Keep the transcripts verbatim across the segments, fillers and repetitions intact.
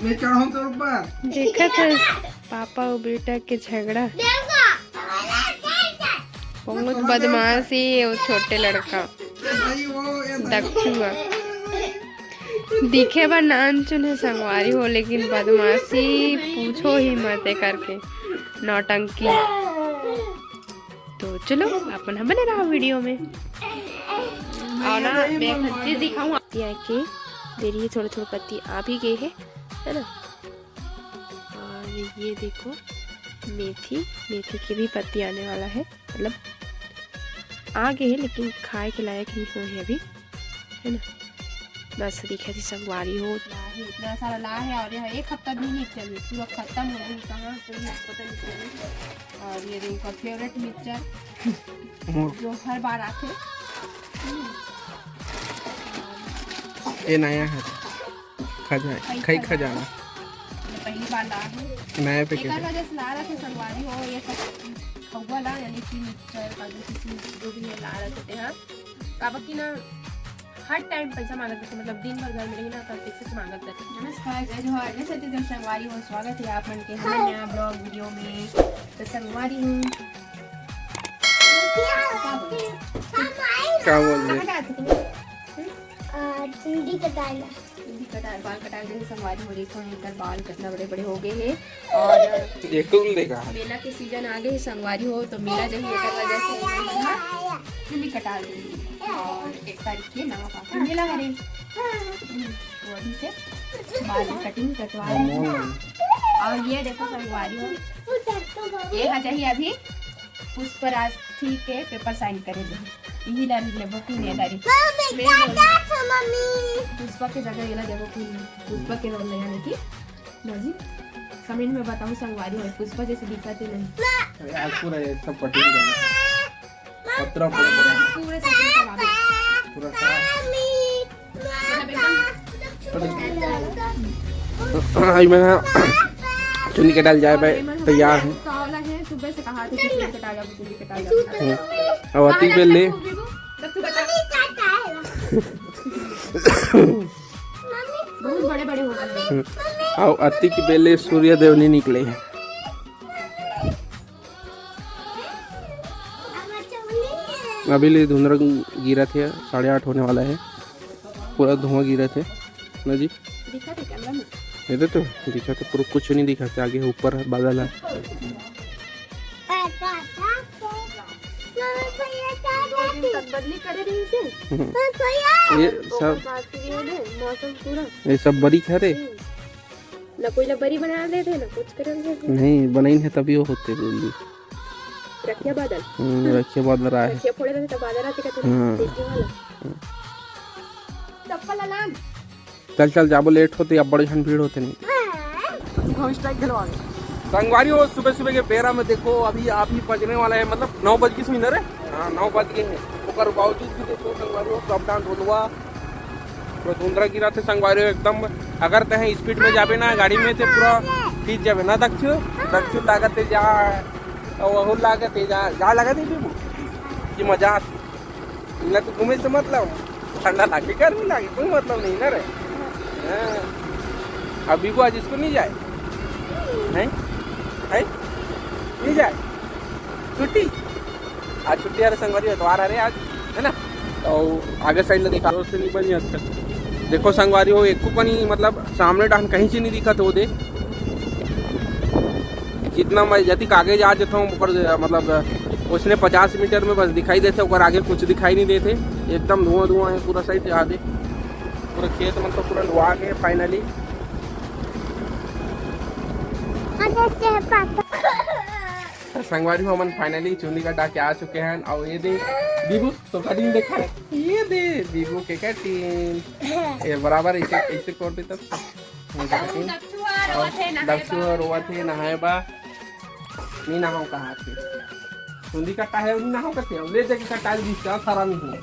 मैं चढ़ाऊं तोर ऊपर। देखत हस पापा अउ बेटा के झगड़ा। बहुत बदमाश हे वो छोटे लड़का। भाई वो ये दक्षुआ। दिखे बर नानचुन हे संगवारी हो, लेकिन बदमाशी पूछो ही मत एकर के, नौटंकी। तो चलो, अपन ह बने रहा वीडियो में। और ना, मैं एक चीज दिखाऊं आप। ये के देरी थोड़ा थोड़ा पत्ती आ भी गई है, है ना। और ये देखो मेथी, मेथी की भी पत्ती आने वाला है, मतलब आ गई है, लेकिन खाए के लायक नहीं हुए है अभी, है ना। बस दिखे थी संगवारी हो। ला है, इतना सारा ला है और यह एक हफ्ता भी नहीं चली, पूरा खत्म हो गई। कहाँ कोई पता नहीं चली। और ये देखो फेवरेट मिक्सचर, जो हर बार आते। ये नया है, खजा, खई खजाना। ये पहली बार ला है। नया पे एक वजह से ला रहा था संगवारी हो, ये सब खौवा ला, यानी कि मिक्सचर, काजू, किशमिश, जो भी है ला रहे थे। हाँ, काबर कि ना हर टाइम पैसा मांगत रहते, मतलब दिन भर घर में रही ना, तब पैसे से मांगत रहते। नमस्कार, जय जोहार, जय छत्तीसगढ़ संगवारी हो, स्वागत है आप मन के हमारे नया ब्लॉग वीडियो में। तो संगवारी हो, क्या बोल रहे? कहाँ जाते तुम? आ, चुंडी कटाएगा। चुंडी कटाए, बाल कटाए, जैसे संगवारी हो, देखो इनकर बाल कितना बड़े बड़े हो गए हैं। और ये कुल देखा। मेला के सीजन आ गए, संगवारी हो, तो मेला जही एकर वजह से चुंडी कटा दी। और एक तारीख के नवा पाखी मेला हरे, तो अभी से बाल कटिंग कटवा रहे हैं। और ये देखो संगवारी हो, ये आ जाही अभी पुष्पराज ठीक है, पेपर साइन करे दे। यही ला लेबो की नहीं तारीख। मम्मी, क्या था मम्मी? पुष्पा के जगह ये ला देबो की नहीं? पुष्पा के रोल में, यानी कि मौजी, कमेंट में बताऊं संगवारी हो, पुष्पा जैसे दिखा थे नहीं। आज पूरा ये सब पटिंग करना। पत्रा पूरा पूरा पूरे सब चीज करवा दे। पूरा साफ। मतलब एकदम आज मैं चुनी के डाल जाए भाई, तैयार है। कावला है, सुबह से कहा थे कि चुनी कटा जाओ, चुनी कटा जाओ। अब अति बेले तब तू बता। बहुत बड़े बड़े हो गए। और अति की बेले सूर्य देव नहीं निकले हैं। अभी ले धुंधरा गिरा थे, साढ़े आठ होने वाला है, पूरा धुआं गिरा थे ना जी। दिखा थे कैमरा में। ये तो दिखा तो पूरा कुछ नहीं दिखा थे, आगे ऊपर है, बादल है। दो दिन तक बदली करे रही से। ये सब बात करिए ले, मौसम पूरा। ये सब बड़ी खा रे। ना कोई ला बरी बना लेते, ना कुछ कर लेते। नहीं बनाई है तभी वो होते बोल दी। रखिया बादल। हम्म, रखिया बादल आए। रखिया फोड़े रहते तब बादल आते का हम्म। तेज वाला। चप्पल अलान। चल चल जाबो, लेट होते, अब बड़े झन भीड़ होते नहीं। घोंसटा खेलवा। संगवारी हो, सुबह सुबह के बेरा में देखो, अभी आप ही बजने वाला है, मतलब नौ बज गई सुन रे। हाँ, नौ बज गए हैं, ओकर बावजूद भी देखो संगवारी हो, सब डांस ढोलवा पूरा धुंधरा गिरा थे संगवारी हो एकदम। अगर तहे स्पीड में जाबे ना गाड़ी में, ते पूरा खींच जाबे ना दक्षु। दक्षु लागत है जा, और वहू लागत है जा, जा लागत है बीबू कि मजा आती। ना तो घूमे से मतलब, ठंडा लागे गर्मी लागे, कोई मतलब नहीं ना रे। हाँ। अब बीबू आज स्कूल नहीं जाए, हैं? हैं? नहीं जाए, छुट्टी। आज छुट्टी आ रहे संगवारी, एतवार आ रहे आज, है ना? तो आगे साइड ले देखा, रोड से नहीं बनी अच्छा। देखो संगवारी हो, एको कनी मतलब सामने डाहन कहीं से नहीं दिखा तो दे। जितना मैं जतिक आगे जा जाता हूँ, ओकर मतलब उसने पचास मीटर में बस दिखाई देते, ओकर आगे कुछ दिखाई नहीं देते। एकदम धुआं धुआं है पूरा साइड, यहाँ दे पूरा खेत मतलब पूरा लुआ गए फाइनली। अरे से पापा। संगवारी हो, हमन फाइनली चुंदी कटा के आ चुके हैं। और ये दे बीबू तो कटिंग देखा है, ये दे बीबू के कटिंग, ये बराबर ऐसे ऐसे कर दे तब। दक्षु रोवत हे नहाए बा, नहीं नहाओ कहा थे। चुंदी कटा है, नहीं नहाओ कथे, ले जाके कटा ली, क्या सारा नहीं हो।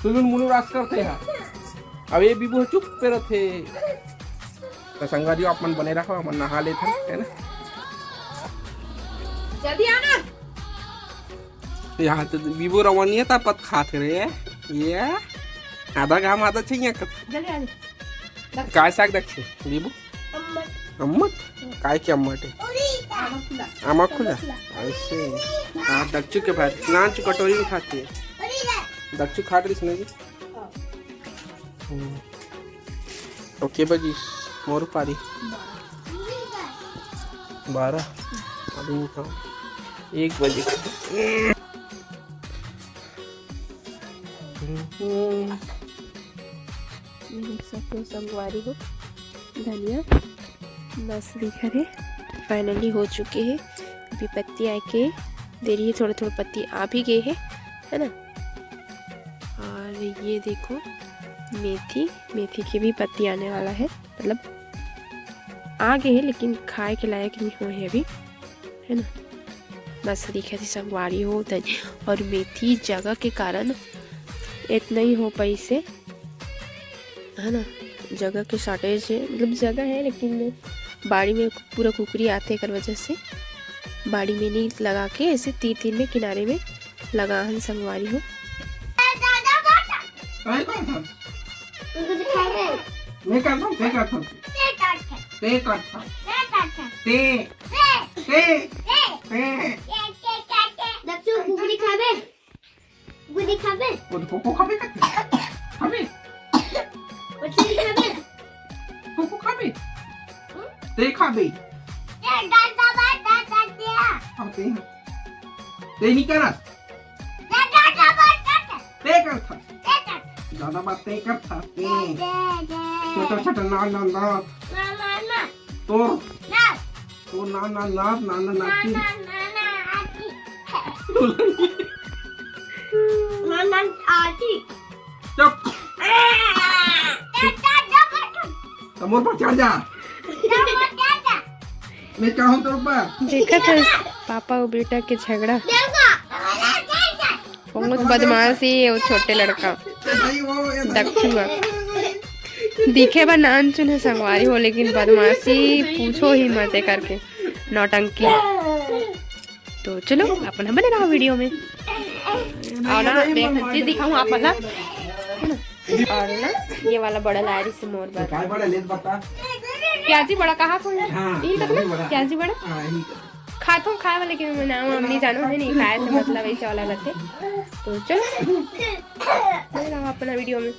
सुलुन मुलुन रास करते हैं। अब ये बीबू चुप पे रहते। तो संगवारी हो, आप मन बने रहो, हमन नहा लेते हैं, है ना? जल्दी आना। यहाँ तो बीबू रवनिया ता पत खात रे, ये आधा घाम आधा चाहिए कत। जल्दी आ जा। काय साग दक्षु बीबू? अम्मट? काय के अम्मट हे? आमा खुला। आमा खुला? ऐसे। हाँ, दक्षु के भाई। नान चु कटोरी में खाती है। दक्षु खात रहिस ना जी? हम्म। तो के बजिस मोर पारी? बारह। अभी नहीं खाऊँ। एक बजे। हम्म। ये देख सकते हो संगवारी हो, धनिया मस्त दिखत हे, finally हो चुके हे। अभी पत्ती आए के देरी हे, थोड़ा थोड़ा पत्ती आ भी गए हे, है ना। और ये देखो मेथी, मेथी के भी पत्ती आने वाला है, मतलब आ गए हे लेकिन खाए के लायक नहीं हुए हे अभी, है ना। मस्त दिखत हे संगवारी हो, धन-, और मेथी जगह के कारण इतना ही हो पाइस हे, है ना, जगह के shortage है, मतलब जगह है लेकिन बाड़ी में पूरा कुकरी आथे, एकर वजह से बाड़ी में नहीं लगा के ऐसे तीर तीर में किनारे में लगा हन संगवारी हो। काय करथस? मैं करथंव, ते करथस। ते करथस। ते करथस। ते। ते। ते। ते। दक्षु, कुकरी खाबे? कुकरी खाबे? वो तो कोको खाबे करते। खाबे? मछली खाबे? कोको खाबे? हम्म? ते खाबे? ते दादा बा, दादा ते। हाँ, ते। ते नहीं करस। ते दादा बा, दादा। ते करथस। ते करथस। ज्यादा बात ते करथस। ते। ते, ते, ते। छोटा, छोटा, ना, ना, ना। ना, ना, ना। तोर। ना। तो ना, ना, ना, ना, ना, ना, ना, की। ना, ना, ना, आजी। ना, ना, आजी। चुप। जा, जा, जा, जा। तो मोर पर चढ़ जा। जा, मोर पर चढ़ जा। मैं कहूँ तोर पर। देखत हस पापा अउ बेटा के झगड़ा। देखो। बहुत बदमाश हे वो छोटे लड़का। भाई, वो ये दक्षुआ। दिखे बर नानचुन हे संगवारी हो, लेकिन बदमाशी पूछो ही मत, एकर के नौटंकी। तो चलो, अपन ह बने रहा video में। और ना, देख, चीज दिखाऊं आप ला, है ना? और ना, ये वाला बड़ा लाए रहिस मोर बर। काय बड़ा लेत बता? प्याजी बड़ा कहा कोई? हाँ, यही तक ना? प्याजी बड़ा। प्याजी बड़ा? हाँ, यही तक। खाथों खाए वाले के नाम हम नहीं जानो है, नहीं खाए से मतलब ऐसे वाला रहते। तो चलो, बने रहा अपना video में।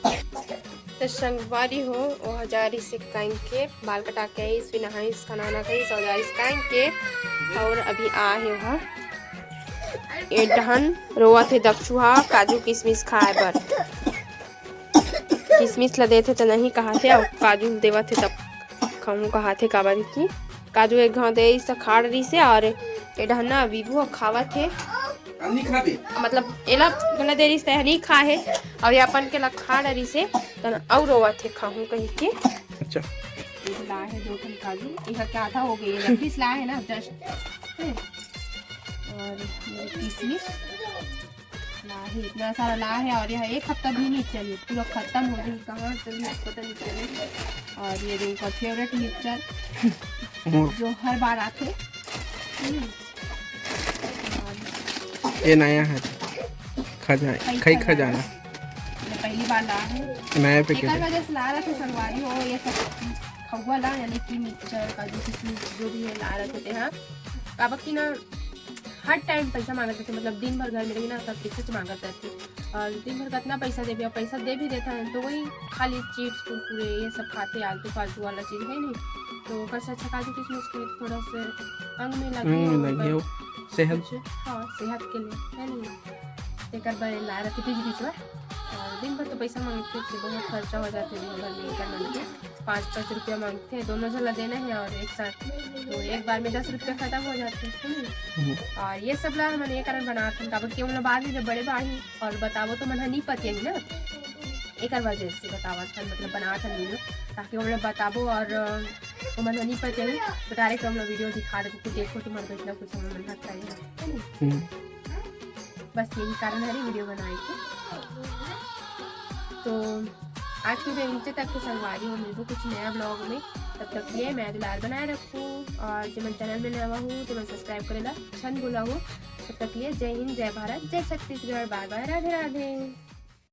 तो संगवारी हो, वो हजार इसे काइन के बाल कटा के आइस, फिर नहाइस, खाना वाना खाइस, हजार इसे काइन के, और अभी आ हे वहाँ। ए डहन रोवत हे दक्षुआ काजू किशमिश खाए बर। किशमिश ला देथे त नहीं कहाथे, अउ काजू देवत हे तब खाहूं कहाथे, काबर कि काजू एक घाव दे इस खाड़ रहिसे, और ए डहन ना विभू ह खावत हे। अब नहीं खाबे? मतलब एला घला दे रहिस त नहीं खा हे, और ये अपन के ला खाड़ रहिसे, त अउ रोवत हे खाहूं कहि के। अच्छा। ये ला हे दो ठन काजू, ये का आधा हो गई, ये पीस ला हे ना just। और ये किशमिश। ला हे, इतना सारा ला हे और यह एक हफ्ता भी नहीं चली, पूरा खत्म हो गई, कहाँ चली पता नहीं चले। और ये देखो favourite मिक्सचर मोर। जो हर बार आथे। हम्म। और ये नया है, खजा-, पहली खई बार खजाना। ये पहली बार ला हे। नया packet एकर है। वजह से ला रहा था संगवारी हो, ये सब खउवा ला, यानी कि मिक्सचर, काजू, किशमिश, जो भी है ला रहा था, हाँ। काबर कि ना, हर टाइम पैसा मांगत रहिथे, मतलब दिन भर घर में रही ना, तब पैसा मांगत रहिथे। और दिन भर कतना पैसा देबे, और पैसा दे भी देता है तो वही खाली चिप्स, कुरकुरे, ये सब खाथे, आलतू फालतू वाला चीज है नहीं। तो ओकर से अच्छा काजू किशमिश के थोड़ा से अंग में लगे अंग में हो, लगे पर हो, सेहत। कुछ, हाँ, सेहत के लिए है नहीं। तेकर बर ला रखे बीच बीच में। और दिन भर तो पैसा मांगथे, तो बहुत खर्चा हो जाथे दिन भर में, एकर मन के पाँच पाँच रुपया मांगथे, दोनों झन ला देना है और एक साथ, तो एक बार में दस रुपया खत्म हो जाथे, है नहीं? हम्म। और ये सब ला हमन ये कारण बनात हन, काबर कि ओमन ला बाद में जब बड़े बाढ़ही और बताबो तो मन ह नहीं पतियाही ना, एकर वजह से बतावत हन, मतलब बनात हन video, ताकि ओमन ला बताबो और, अ, ओमन ह नहीं पतियाही, तो direct ओमन ला video दिखा देबो कि देखो तुम्हारे को इतना कुछ हमन मन ह करे हन, है नहीं? हम्म। बस यही कारण है video बनाए के। तो आज के video नीचे तक के संगवारी हो, मिलबो कुछ नया vlog में। तब तक के लिए मया दुलार बनाए रखो और जे मन channel में नवा हो, ते मन subscribe करे ला झन भुलाहू। तब तक के लिए जय हिंद, जय भारत, जय छत्तीसगढ़, bye bye, राधे राधे।